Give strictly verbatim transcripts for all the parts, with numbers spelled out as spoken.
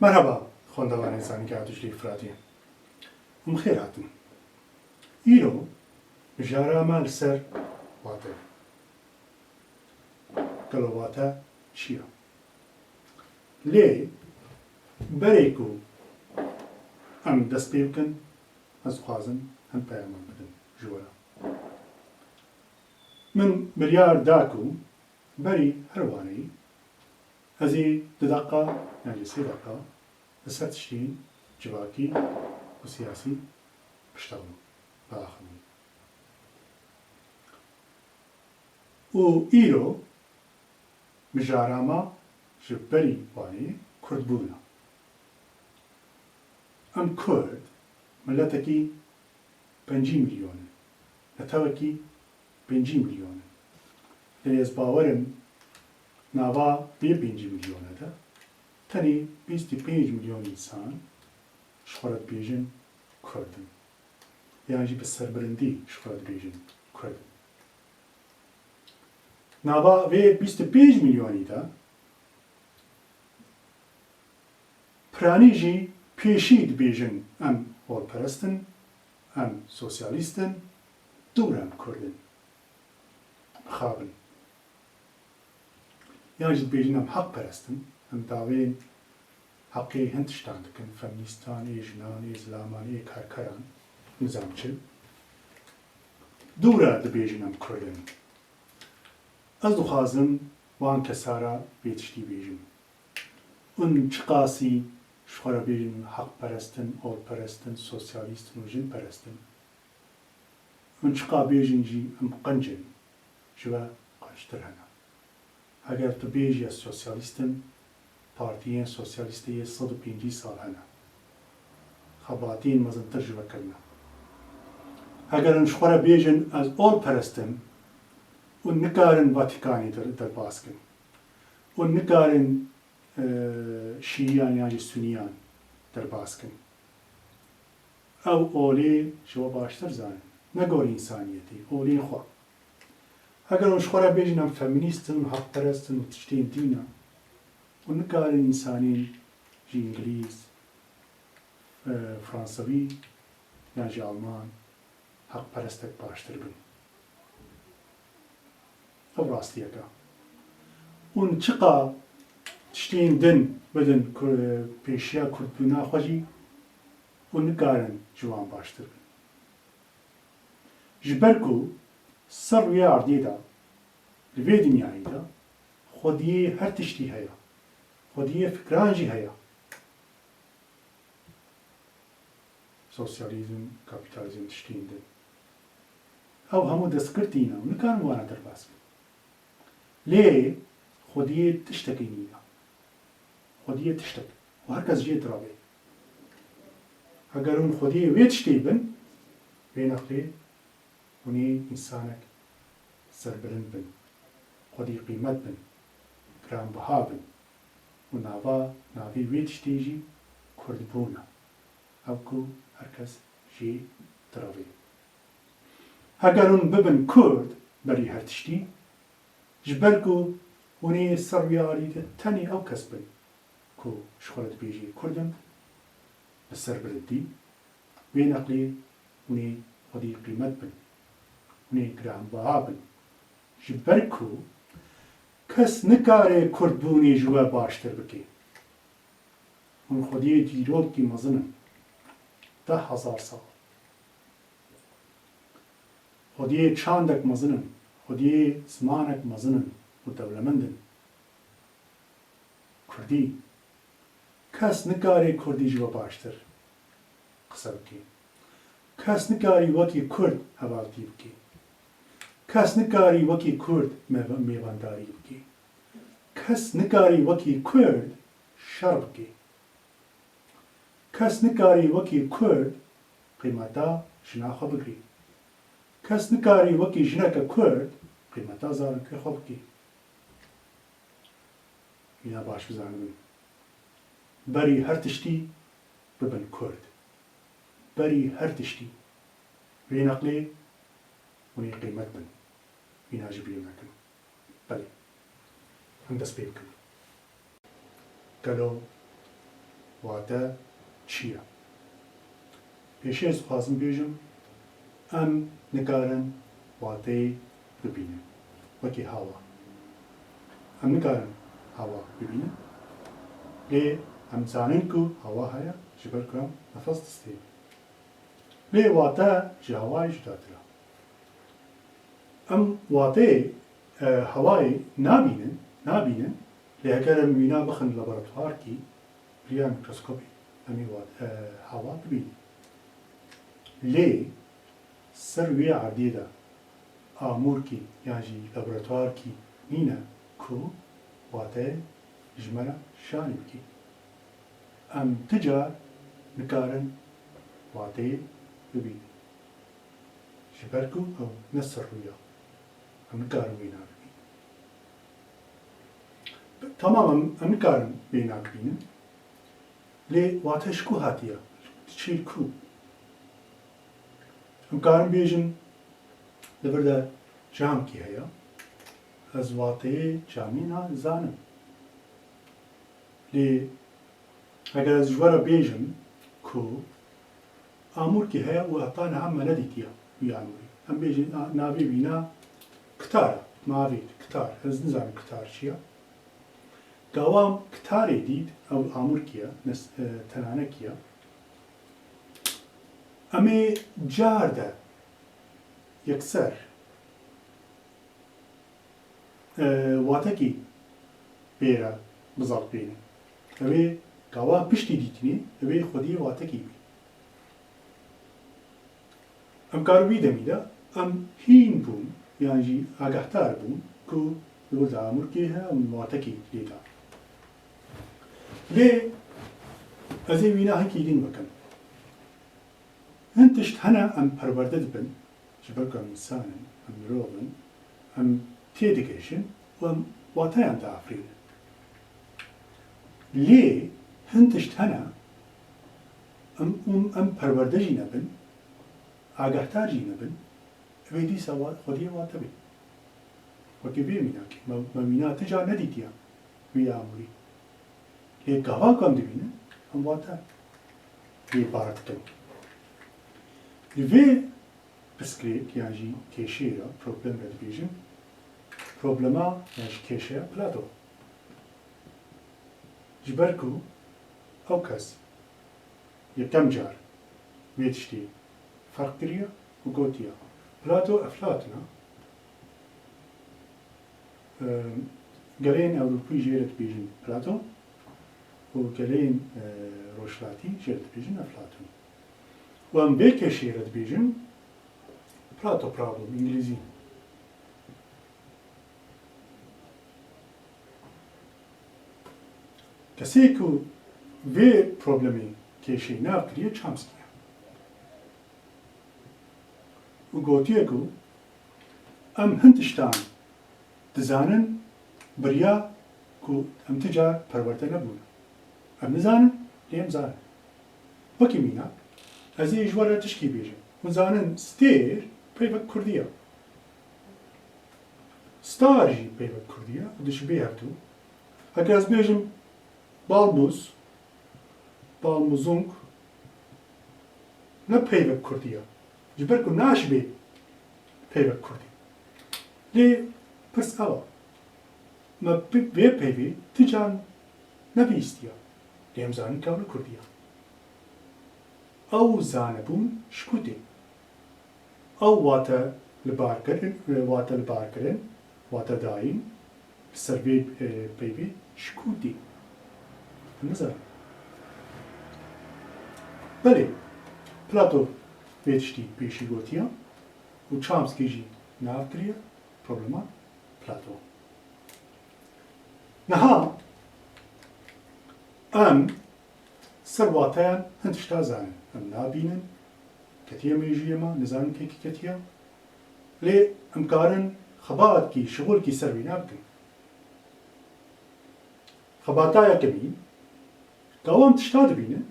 Merhaba, xwendevanên Zanîngeha Dicleyê Firatî. Em xêr hatin. Îro mijara me li ser wate. Gelo wate çi ye? Lê berê ku em dest pê bikin, ez dixwazim hin peyaman bidim ji we re. Min biryar da ku berî her waneyî ez ê du deqa yan jî sê deqa li ser tiştên civakî û siyasî biştexilin, biaxivin. Û îro mijara me ji berî waneyê kurdbûn e. Em kurd miletekî pêncî milyon in, netewekî pêncî milyon in. Lê ez bawer im nava vê pêncî milyona de tenê bîst û pênc milyon însan ji xwe re dibêjin kurd in. Yan jî bi serbilindî ji xwe re dibêjin kurd in. Nava vê bîst û pênc milyonî de piranî jî pêşî dibêjin em holperest in, em sosyalîst in, dû re em kurd in. Mixabin. Yan jî dibêjin em heqperest in, em dawên heqê hin tiştan dikin, feminîstan, ê jinan, ê zilaman, ê karkeran, nizam çi. Dû re dibêjin em kurd in. Ez dixwazim wan kesa re vê tiştî bêjim. Hûn çiqasî ji xwe re bêjin heqperest in, olperest in, sosyalîst in û jinperest in. Hûn çiqa bêjin jî em qenc in, ji we qenctir hene. Heger tu bêjî ez sosyalîst im, partiyên sosyalîstê yê sed û pêncî sal hene. Xebatiyên mezintir ji we kirine. Heger hûn ji xwe re bêjin ez olperest im, hûn nikarin Vatikanê der-, derbas kin. Hûn nikarin, e, şîyan yan jî suniyan derbas kin. Ew olê ji we baştir zanin. Ne gor însaniyetê, olên xwe. Heger hûn ji xwe re bêjin em feminîst in, heqperest in û tiştên dî ne, hûn nikarin însanên ji îngilîz, e, fransewî yan jî alman heqperestek baştir bin. Ev rastiyek e. Hûn çiqa tiştên din bidin ku-, pêşiya kurdbûna xwe jî, hûn nikarin ji wan baştir bin. Ji ber ku ser rûyê erdê de, li vê dinyayê de xwediyê her tiştî heye. Xwediyê fikran jî heye. Sosyalîzm, kapîtalîzm tiştên din. Ew hemû destgirtî ne û nikarin wana derbas bin. Lê xwediyê tiştekî nîne. Xwediyê tiştek û her kes jê direvê. Heger hûn xwediyê wê tiştê bin, wê neqlê hûn ê însanek serbilind bin, xwedî qîmet bin, giranbiha bin û nava, navê wê tiştê jî kurdbûn e. Ew ku her kes jê direvê. Heger hûn bibin kurd berî her tiştî, ji ber ku hûn ê ser rûyê erdê de tenê ew kes bin ku ji xwe re dibêjê kurd im, bi serbilindî, wê neqlê hûn ê xwedî qîmet bin, hûn ê giranbiha bin. Ji ber ku kes nikare kurdbûnê ji we baştir bike. Hûn xwediyê dîrokî mezin in. Deh hezar sal. Xwediyê çandek mezin in. Xwediyê zimanek mezin in û dewlemend in. Kurdî. Kes nikare kurdî ji we baştir qise bike. Kes nikarî wekî kurd hevaltî bike. Kes nikarî wekî kurd mêv-, mêvandarî bike. Kes nikarî wekî kurd şer bike. Kes nikarî wekî kurd qîmeta jina xwe bigirî. Kes nikarî wekî jineke kurd qîmeta zarokê xwe bigirî. Mîna baş bizanibin. Berî her tiştî bibin kurd. Berî her tiştî. Vê neqlê hûn ê qîmet bin. Mîna ji bîr nekin. Belê. Em dest pê bikin. Gelo wate çi ye? Pêşê ez dixwazim bêjim, em nikarin wateyê bibînin wekî hawa. Em nikarin hawa bibînin. Lê em zanin ku hawa heye, ji ber ku em nefes distînin. Lê wate ji hawayê cudatir e. Em wateyê, e, hawayê nabînin, nabînin, lê heger em wîna bixin laboratuwarkî, bi riya mîkroskopê, em ê wat-, e, hawa bibînin. Lê ser wê erdê de amûrkî yan jî laboratuwarkî nîne ku wateyê ji me re şanî bike. Em ti car nikarin wateyê bibînin. Ji ber ku ew ne ser rû ye. Em nikarin wêna bibînin. Tamam, em, em nikarin wêna bibînin. Lê wate ji ku hatiye? Diçe li ku? Em karin bêjin, li vir de camkî heye. Ez wateyê camî na-, zanim. Lê heger ez ji we re bêjim ku amûrkî heye û heta niha me nedîtiye wî amûrî. Em bêjin, na-, navê wîna kitar e. Ma avêt, kitar. Ez nizanim kitar çi ye. Gawa em kitarê dît, ew amûrkî ye, nes-, e, tenanekî ye. Em ê car de yekser, e, watekî pê re bizalpêne. Ew ê gawa piştî dîtinê, ew ê xwediyê watekî bî. Em kar wî demî de em hîn bûn, yan jî agahdar bûn ku li wir de amûrkê heye û watekî lê da. Lê ez ê wîna hinkî din bikim. Hin tişt hene em perwerde dibin, ji ber ku em însan in, em mirov in, em têdigihîjin û em wateyan diafirînin. Lê hin tişt hene, em, em, em perwerde jî nebin, agahdar jî nebin, ew ê dîsa wa-, xwediyê wate bê. Wekî vê mînakê, me, me mîna ti car nedîtiye wî amûrî. Lê gava ku em dibînin, em wate lê bar dikin. Li vê pirsgirêk yan jî kêşeyê re, problem re dibêjin, problema yan jî kêşeya Plato. Ji ber ku ew kes yekem car vê tiştê ferq kiriye û gotiye, Plato Eflatun e, e, geleyên Ewropî jê re dibêjin Plato û geleyên, e, rojhilatî jê re dibêjin Eflatun. Û em vê kêşeyê re dibêjin Plato problem, îngilîzî. Kesê ku vê problemê kêşeyî nav kiriye Chomsky ye. Û gotiye ku em hin tiştan dizanin, bi riya ku em ti car perwerde nebûne. Em nizanin, lê em zanin. Wekî mînak, ez ê ji we re tişkî bêjim. Hûn zanin stêr peyvek kurdî ye. Star jî peyvek kurdî ye û dişibê hevdu. Heger ez bêjim balmûz, balmûzung, ne peyvek kurdî ye. Ji ber ku naşibê peyvek kurdî. Lê pirs ew e. Me bi-, vê peyvê ti car nebihîstiye. Lê em zanin ku ew ne kurdî ye. Ew zanebûn ji ku tê? Ew wate li bar kirin, wate li bar kirin, wate dayîn, li ser vê, e, peyvê ji ku tê? Em nizanin. Belê, Plato vê tiştî pêşî gotiye û Chomsky jî nav kiriye problema Plato. Niha em ser wateyan hin tişta zanin. Em nabînin, ketiye mêjûyê me, nizanin kekî ketiye. Lê em karin xebatkî, şixulkî ser wîna bikin. Xebata yekemîn, gawa em tişta dibînin,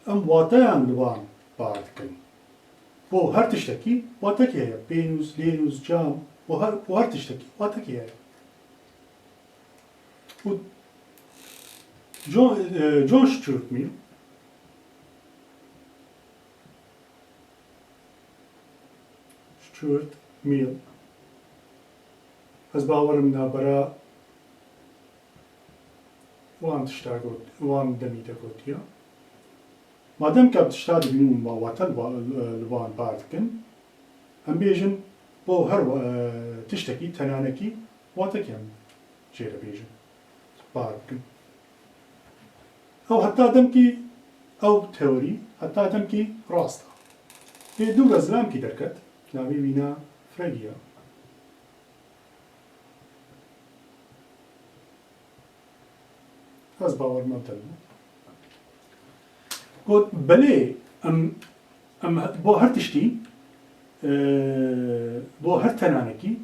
em wateyan li wan bar dikin. Bo her tiştekî watekî heye. Pênûs, lênûs, cam, bo her, bo her tiştekî watekî heye. Û John, e, John Stuart Mill. Stuart Mill. Ez bawerim nabera wan tişta got, wan demî de gotiya. Madem ke ev tişta dibînin û ma wate li wa-, li wan bar dikin, em bêjin bo her wa-, tiştekî tenanekî watekî em jê re bêjin, bar bikin. Ew heta demkî, ew teorî heta demkî rast e. Lê dû re zilamkî derket, navê wîna Frege ye. Ez bawer nakim. Got, belê, em, em bo her tiştî, e, bo her tenanekî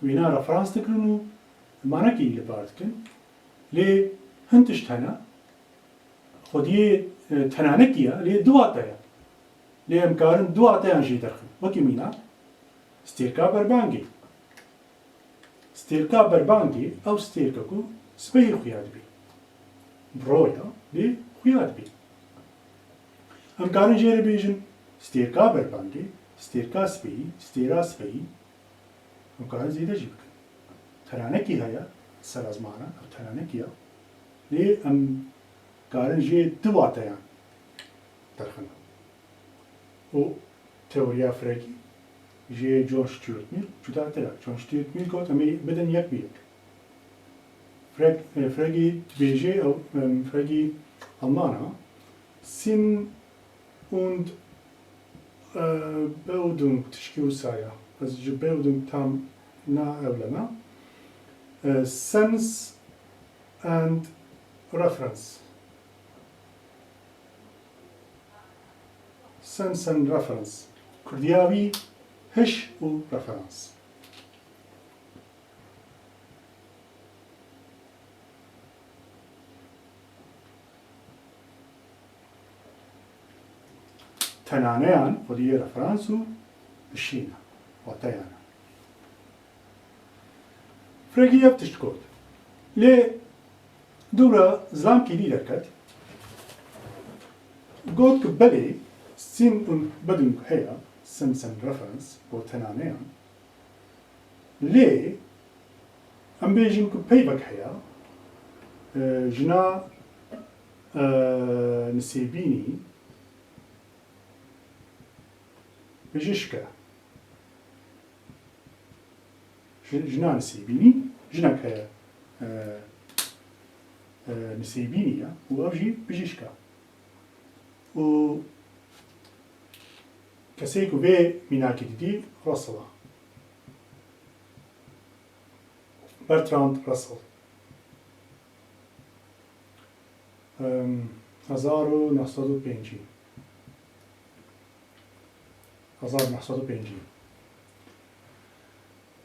wêna referans dikirin û manekî li bar dikin. Lê hin tişt hene, xwediyê, e, tenanekî ye, lê du wate ye. Lê em karin du wateyan jê derxin. Wekî mînak, stêrka berbangê. Stêrka berbangê, ew stêrke ku spehî xuya dibê. Bi ro ya, lê xuya dibê. Em karin jê re bêjin stêrka berbangê, stêrka spehî, stêra spehî. Em karin zêde jî bikin. Tenanekî heye, ser ezmana, ew tenanekî ya. Lê em karin jê du wateyan derxin. Û teoriya Frege jê John Stuart Mill cudatir e. John Stuart Mill got, em ê bidin yek bi yek. Frege, e, Frege dibêje, ew, em, Frege Alman e. Sinn und, e, Bedeutungen tişkî wisa ye. Ez ji Bedeutungen tam naewleme. E, Sense and Reference. Sense and Reference. Kurdiya wî hiş û referans. Tenaneyan xwediyê referans û hişî ne, wateyan e. Frege ev tişt got. Lê dû re zilamkî dî derket. Got ku belê, Sinn und Bedeutungen heye, Sense and Reference, bo tenaneyan. Lê em bêjin ku peyvek heye, e, jina, e, nisêbînî bijîşk e. Ji-, jina nisêbînî, jinek heye, e, e, nisêbînî ye û ew jî bijîşk e. Û kesê ku vê mînakê didî, Russell e. Bertrand Russell. Em, hezar û neh sed û pêncî. Hezar û neh sed û pêncî.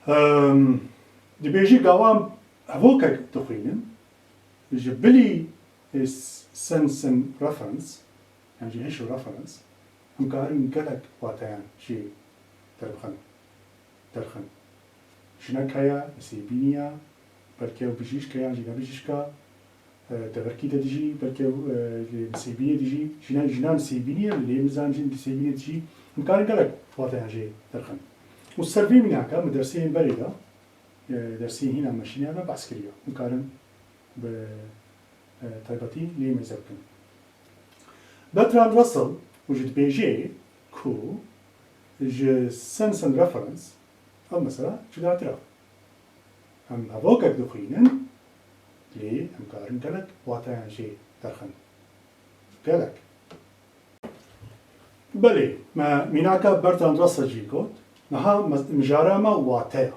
Em, dibêjî gawan hevokek dixwînin, ji bilî, e, Sense and Reference, yan jî hiş û reference, em karin gelek wateyan jê derbixin, derxin. Jinek heye, nisêbînî ye, belkî ew bijîşk e yan jî ne bijîşk e, e, deverkî de dijî, belkî ew, e, li nisêbînê dijî, jina, jina nisêbînî ye, lê em nizanin jin nisêbînê dijî. Em karin gelek wateyan jê derxin. Û ser vê mînaka me dersê yên berê de, e, dersê hîna meşînê me behs kiriye. Em karin bi, e, taybetî lê mêze bikin. Bertrand Russell û jî dibêje ku ji Sense and Reference ev mesela cudatir e. Em hevokek dixwînin, lê em karin gelek wateyan jê derxin. Gelek. Belê, me mînaka Bertrand Russell jî got, niha me, mijara me wate ye.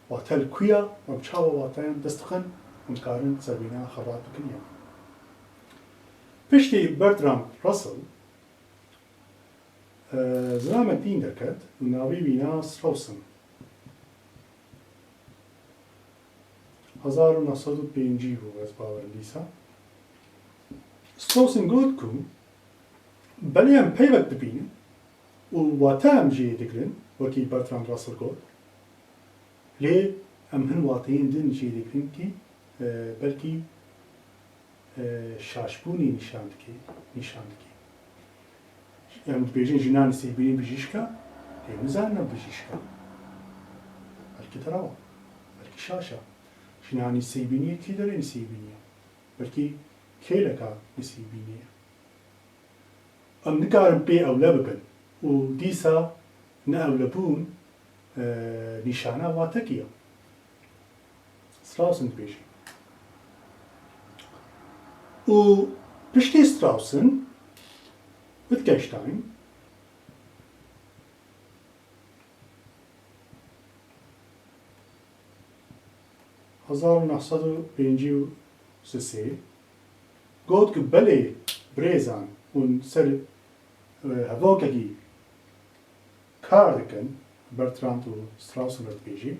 Wate li ku ye, em çawa wateyan dest dixin, em karin ser vîna xebat bikin ya. Piştî Bertrand Russell, e, zilamek din derket û navê wîna Strawson. Hezar û neh sed û pêncî bû, ez bawerim dîsa. Strawson got ku belê em peyvek dibînin û wate em jê digirin, wekî Bertrand Russell got, lê em hin wateyên din jê digirin kî, e, belkî e, şaşbûnê nîşan dike, nîşan dike. Em dibêjin jina nisêbînî bijîşk e, em nizanin ew bijîşk e. Belkî derew e, belkî şaş e. Jina nisêbînî kî derê nisêbînî ye? Belkî kêleka nisêbînî ye. Em nikarin pê ewle bibin û dîsa ne ewlebûn, e, nîşana watekî ye. Strauss'in dibêje. Û piştî Strauss'in, Wittgenstein, hezar û neh sed û pêncî û sê got ku belê birêzan hûn ser, e, hevokekî kar dikin, Bertrand û Strauss re dibêjî,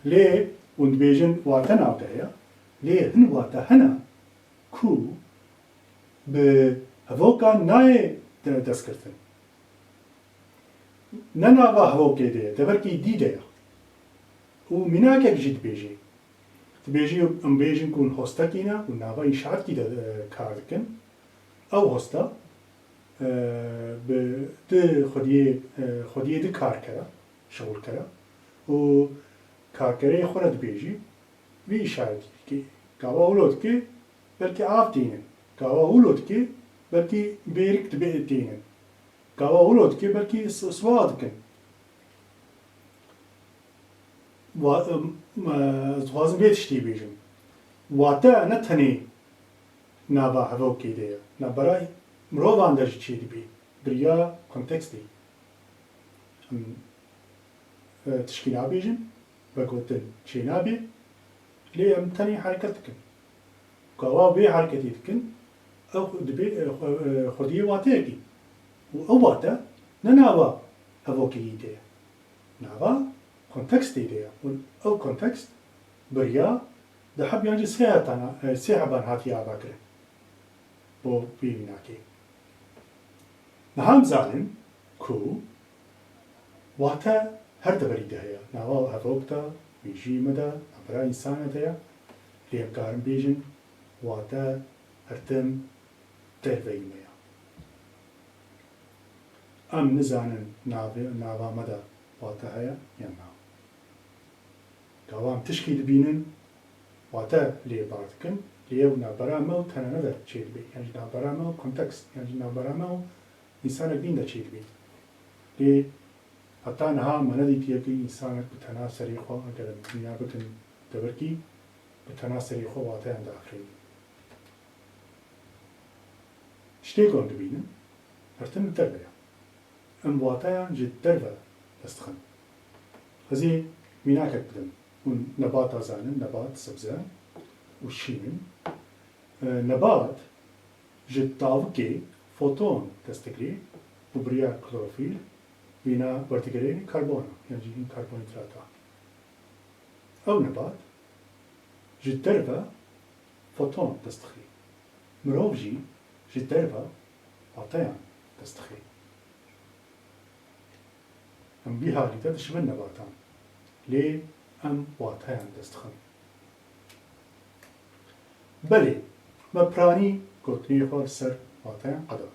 lê hûn dibêjin wate nav de heye, lê hin wate hene ku bi hevokan nayê de-, destgirtin. Ne nava hevokê de ye, deverkê dî de ye. Û mînakek jî dibêjê. Dibêjî em bêjin ku hûn hostekî ne û nava înşaatkî de, e, kar dikin. Ew hosta, e, bi di xwediyê, e, xwediyê di karkera, şixulkera û karkerê xwe re dibêjî, vî îşaretî dikê. Gava wilo dikê, belkî av tînin. Gava wilo dikê, belkî bêrik dibe tînin. Gava wilo dikê, belkî s-, siwa dikin. Wa-, em, e, ez dixwazim vê tiştî bêjim. Wate ne tenê nava hevokê de ye. Navbera mirovan de jî çêdibê. Biriya kontekstê. Em, e, tişkî nabêjin, vegotin çênabê, lê em tenê hereket dikin. Gava wê hereketê dikin, ew dibê, e, xwe-, e, xwediyê wateyekî. Û ew wate ne nava hevokeyî de ye. Nava kontekstê de ye. Û ew kontekst biriya di heb yan jî sê hetana, e, sê heban hatiye avakirin. Bo vê mînakê. Niha em zanin ku wate her deverî de heye. Nava hevok de, mejiyê me de, navbera însana de ye. Lê em karin bêjin wate her tim derveyî me ye. Em nizanin navê, nava me de wate heye yan na. Gava em tişkî dibînin, wate lê bar dikin, lê ew navbera me û tenane de çêdibê, yan jî navbera me û kontekst, yan jî navbera me û însanek din de çêdibê. Lê heta niha me nedîtiye ku însanek bi tena serê xwe, eger em dinya bikin deverkî, bi tena serê xwe wateyan diafirînin. Tiştê ku em dibînin, her tim li derve ye. Em wateyan ji derve dest dixin. Ez ê mînakek bidim. Hûn nebata zanin, nebat sebze û şîn in. E, nebat ji tavikê foton dest digirê û bi riya klorofîl wîna werdigerênê karbona, yan jî hîn karbonhîdrat a. Ew nebat ji derve foton dest dixê. Mirov jî ji derve wateyan dest dixê. Em vî halî de dişibin nebatan, lê em wateyan dest dixin. Belê, me piranî gotinê xwe li ser wateyan qeda.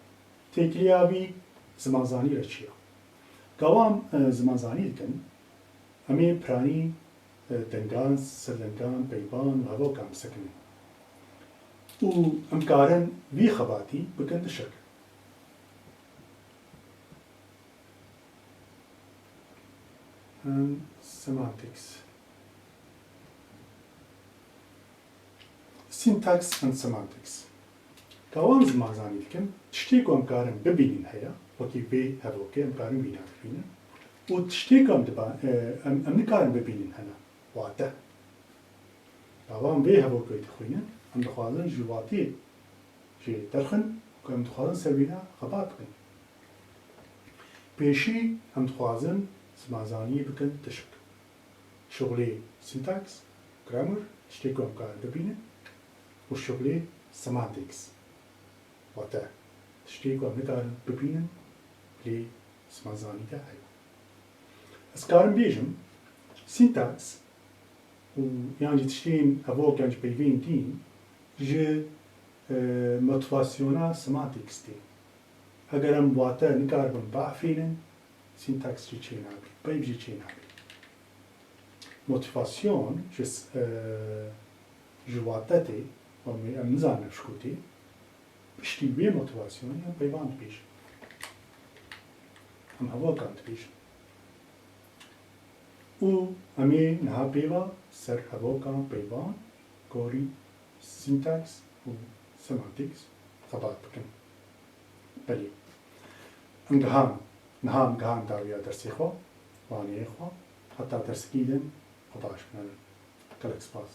Têkiliya vî zimanzanî re çi ye? Gava em, e, zimanzanî dikin, em ê piranî, e, dengan, serdengan, peyvan û hevokan bisekinin. Û em karin vî xebatî bikin tiştek. And semantics. Syntax and semantics. Gava em zimanzanî dikin, tiştê ku em karin bibînin heye, wekî vê hevokê em karin wîna bibînin. Û tiştê ku em diba-, e, em, em nikarin bibînin hene, wate. Gava em vê hevokê dixwînin, em dixwazin ji watê jê derxin ku em dixwazin ser wîna xebat bikin. Pêşî em dixwazin zimanzanî bikin tişk. Şixulê syntax, grammar, tiştê ku em karin bibînin û şixulê semantics, wate, tiştê ku em nikarin bibînin, lê zimanzanî de heye. Ez karim bêjim, syntax û yan jî tiştên hevok yan jî peyvên dîn ji e, motivasyona semantîks tê. Eger em wate nikaribin biafînin, sîntaks jî çênabî, peyv jî çênabî. Motivasyon ji s-, e, ji wate tê, em, em nizanin ji ku tê, piştî wê motivasyonê em peyvan dibêjin. Em hevokan dibêjin. Û em ê niha pêva ser hevokan peyvan gorî sîntaks û semantîks xebat bikin. Belê. Em gihan, niha em gihan dawiya dersê xwe, waneyê xwe, heta dersekî din xwe baş bimînin. Gelek spas.